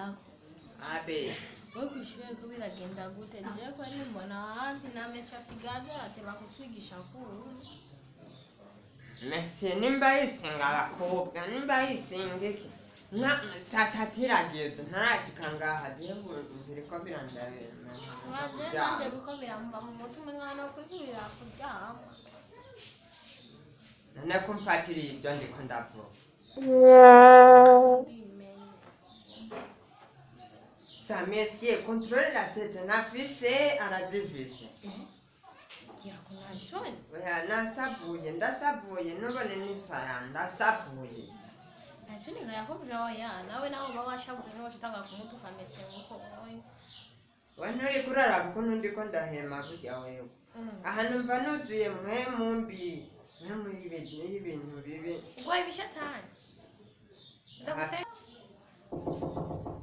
Yako. Abe. Wowe kw'ishure ko biragenda gute? Jewe ko nimbona ahandi na mesi asigaje ateba kutwigisha kuru. Mesi nimba yisinga abakobwa, nimba yisinga iki? Na saa tatu irageze ntarashika ngaha, jewe biriko birandabira. Nanje nanje biko biramva mu mutwe umenga no kusubira kuryama. None ko mfatiriye ibyo ndiko ndavuga. Bimenye. Sa monsieur contrôle la tête nafise arazifise. Yako nashoni. Oya nasavuye ndasavuye nubone n'isara ndasavuye. Nashoni nga yakubwira oya nawe nawe uba washavuye niwe utanga kumutuka mesi nkuko oya. We nturi kuraraba ukuntu ndiko ndahema burya wewe. Aha numva nuzuye mpwemu mbi, mpwemu y'ibintu bibi. Urwaye ibishatani. Ndaguseka.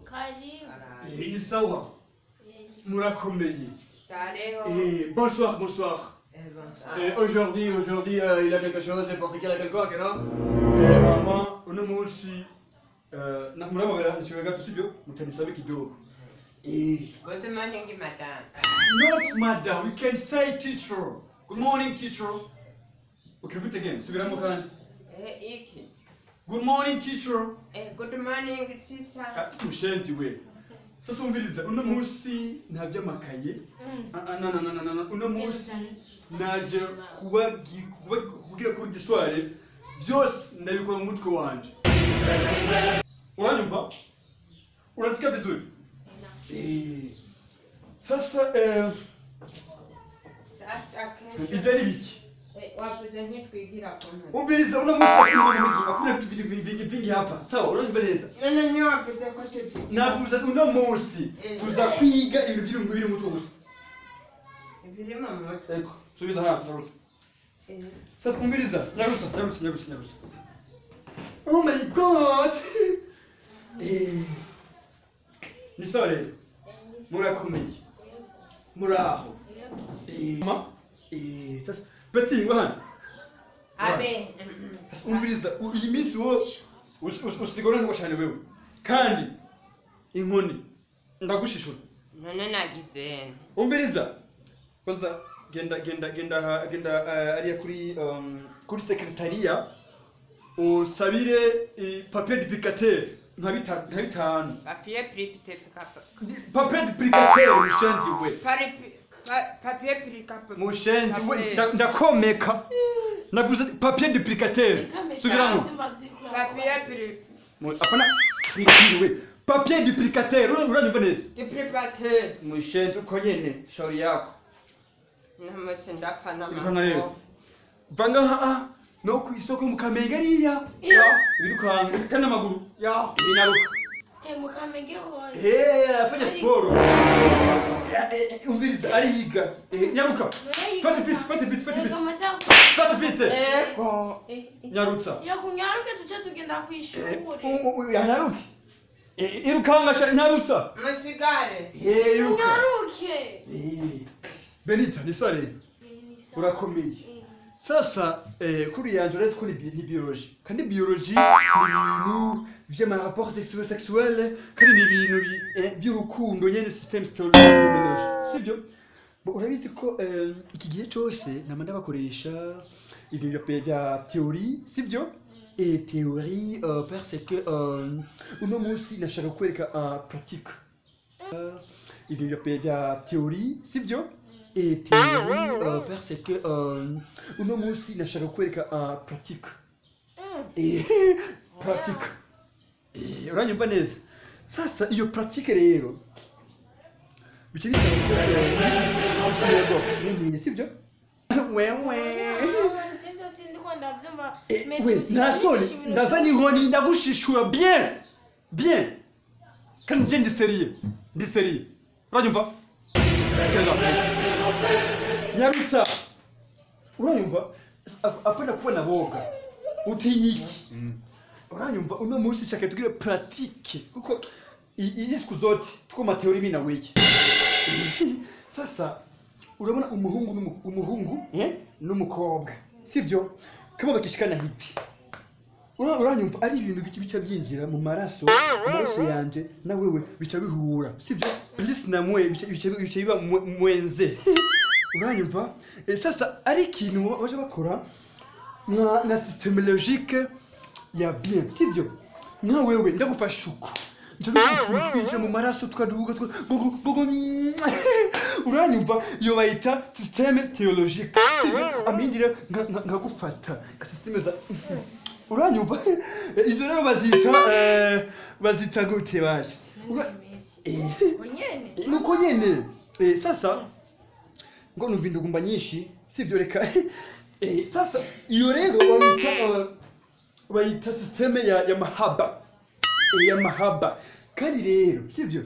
Karibu. Araje. Ni sawa, murakomeye. Stareho. Eh, bonsoir, bonsoir. Eh, bonsoir. Aujourd'hui, il a quelque chose, j'ai pensé qu'il a quelque chose, non? Eh, mama, uno munsi muramubera nshiwe gato sibyo mutanisabe kidogo. Eh, Good morning, madam. Not madam, we can say teacher. Good morning, teacher. Okay, repeat again. Subiramo kandi. Eh, iki. Good morning, teacher. Eh, good morning, teacher. Ah, mushenzi we. Sasa umviriza, uno munsi nta by'amakaye. Ah, ah, no, no, no, no, no. Uno munsi naje kubwira kuri giswahili byose ndabikora mu mutwe wanje. Uranyumva? Unasikia vizuri? Eh. Sasa Sasa kesho. ivyo ni biki? Eh, wavuze ntitwigira ku ntoki. Umviriza, uno munsi hakuna vitu vingi vingi vingi hapa. Sawa, uranyumva neza? None ntiwavuze ko tuzi. Navuze uno munsi tuza kwiga ibintu biri mu mutwe gusa. Ibiri mu mutwe. Ego, subiza hasi narusa. Eh, Sasa umviriza, nyarusa, nyarusa, nyarusa, nyarusa. Oh my God! Eh. Ni sawa rero, murakomeye, muraho. Eh, ma, eh, sasa Petit, ngwa hano. Abe. Sasa umviriza, iyi minsi wo usigoranirwa cyane wewe. Kandi inkoni ndagushishura. None nagize. Umviriza. Kwanza genda genda genda genda ariya kuri kuri secretaria usabire papier duplicateur nka bitanu. Papier pripite kapa. Papier duplicateur mushenzi we. Papier prikapa. Mushenzi we ndakomeka. Navuze papier duplicateur. Subiramo. Papier pri Apana we. Papier duplicateur uranyumva neza? Duplicateur. Mushenzi uko nyene shauri yako. Namase ndapfa Irukanga rero. n'amakofi. Va ngaha no ku isoko mu Kamenge ariya. Birukanga kandi n'amaguru. Yo. Ibinyaruka. Eh, mukamenge hose. Eh, afanya siporo. Umviriza ariga. Eh, nyaruka. Fata vite, fata vite, fata vite. Yego masaha. Fata vite. Ego. Nyarutsa. Yego nyaruke tuce tugenda kw'ishure. Nyaruke. Irukanga sha nyarutsa. Musigare. Eh, iruka. Nyaruke. Eh. Benita ni sare. Urakomeye. Sasa kuri yanje uretse ko ni biologie. Kandi biologie ni ibintu vy'ama rapport sexuel, kandi ni ibintu by'urukundo nyene system biologie. Sibyo? Bo urabizi ko iki gihe cyose nama ndabakoresha ibintu bya théorie, sibyo? Et théorie parce que uno munsi nashaka kwereka pratique. Ibintu bya théorie, sibyo? Et théorie parce que uno munsi nashaka kwereka pratique. Eh, pratique. Eh, uranyumva neza? Sasa iyo pratique rero bice bisaba ko yego yemeye sibyo? Wewe. We, nta soni ndazana inkoni ndagushishura bien bien kandi nje ndi sérieux ndi sérieux uranyumva? Nyarutsa uranyumva? Apana kubona boga utinya iki? Uranyumva? Uno munsi nshaka tugire pratique kuko iyi siku zote tuko ma théorie mimi na wewe. Sasa urabona umuhungu n'umukobwa sibyo? Kama bakishikana hivi Uranyumva ari ibintu bica byinjira mu maraso, amaraso yanje na wewe bica bihura, sivyo? Plus na mwe bica biba mwenze. Uranyumva? Sasa ari ikintu baje bakora na système logique ya bien, sivyo? Nka wewe ndagufasha uko twinjira mu maraso tukaduga gogo. Uranyumva? Iyo bayita système théologique, sivyo? Amindire nkagufata ka système za uranyumva? Izo rero bazita gute baje? Nuko nyene. Sasa ngo numva indugumba nyinshi, sivyo? Reka sasa iyo rero bayita système ya mahaba. Ya mahaba. Kandi rero, sivyo?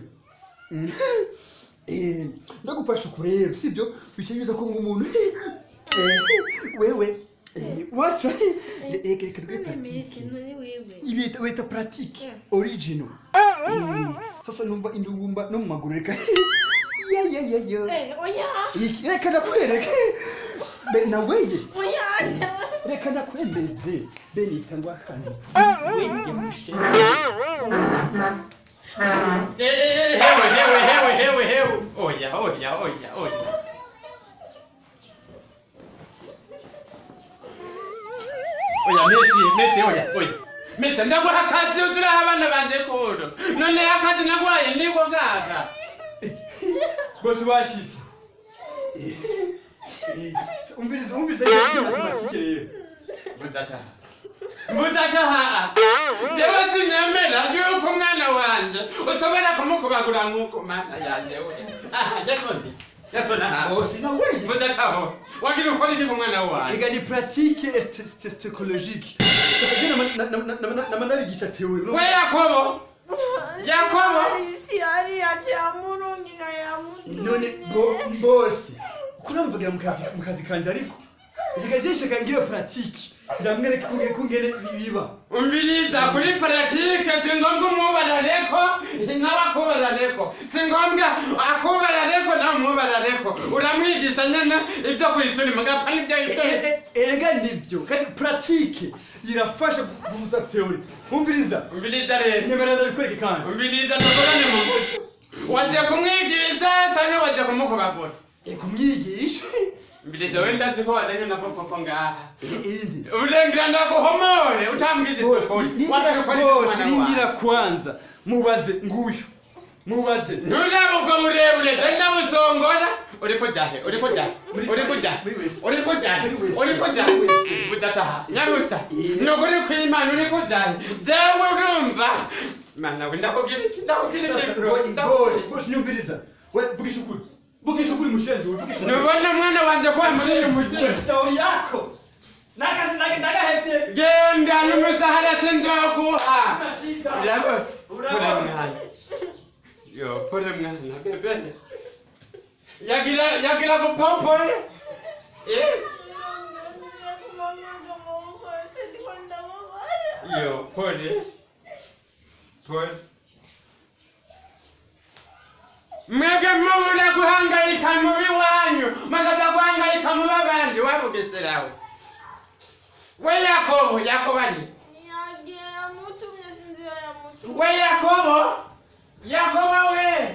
Ndagufasha uku rero, sivyo? Bice biza ko umuntu wewe wacha reka reka pratique. Ibi wita pratique original. Sasa numva indugumba no mu maguru reka. Ya ya ya ya. Oya. Reka ndakwereke. Na weye. Oya. Reka ndakwemeze. Benita ngwa hano. Wenge mushe. Hewe hewe hewe hewe hewe. Oya oya oya oya. Oya Messi oya oya. Messi ndaguha akazi uturaha abana banje kuro. None akazi naguhaye niko gaga. Bose bashitse. Umviriza iyo matematike rero. Mbuzataha. Jewe sinemera yuko umwana wanje ushobora kumukubagura nk'uko mana yanje we. Yasoni. Yasona. Bose na we. Mbuzataho. Wagira ukora iki ku mwana wanje? Ega ni pratique psychologique. Namanabigisha théorie. We Yakobo. Yakobo. Ari yamurungi yamutumye. None bose kuramvugira mu kazi kanje ariko reka jeshe kangira pratique ndamwereka kungene biba. Umviriza kuri pratique singombwa umubarareko n'abakubarareko, singombwa akubarareko nawe umubarareko, uramwigisha nyene ibyo kw'ishuri mugapfa n'ibyo ibyo. Erega nibyo kandi pratique irafasha kuruta théorie. Umviriza. Umviriza rero. Nyemerera ndabikwereke kandi. Umviriza ndavugane mu muco. Waje kumwigisha canke waje kumukubagura? Kumwigisha. Mbiliza wenda ndazi ko wazanye na popo ngaha. Indi. Urengira ndaguhomore utambwize telefone. Bose rindira kwanza mubaze nguyu. Mubaze. Nturaba ubwo burebure je ndabusongora. Uriko jahe, uriko jahe. Uriko jahe. Uriko jahe. Uriko jahe. Budataha. Nyarutsa. Nokuri kw'Imana uriko jahe. Jewe urumva. Mana we ndakubwira iki ndakubwira iki. Bose nyumviriza. We vugisha ukuri. Vugisha ukuri mushenzi, vugisha ukuri. Nubona mwana wanje kwa muri mutima. Shauri yako. Nakazi ndagahevye. Genda n'umusahara sinzoguha. Urabo. Pole mwana. Yo, pole mwana bebe. Yagira gupompore. Yo, pole. Pole. Mwebwe mubura guhangayika mu biwanyu, mukaza guhangayika mu b'abandi wabugeserawe. We Yakobo, Yakobo ari? Yagiye yamutumye sinzi iyo yamutumye. We Yakobo, Yakobo we.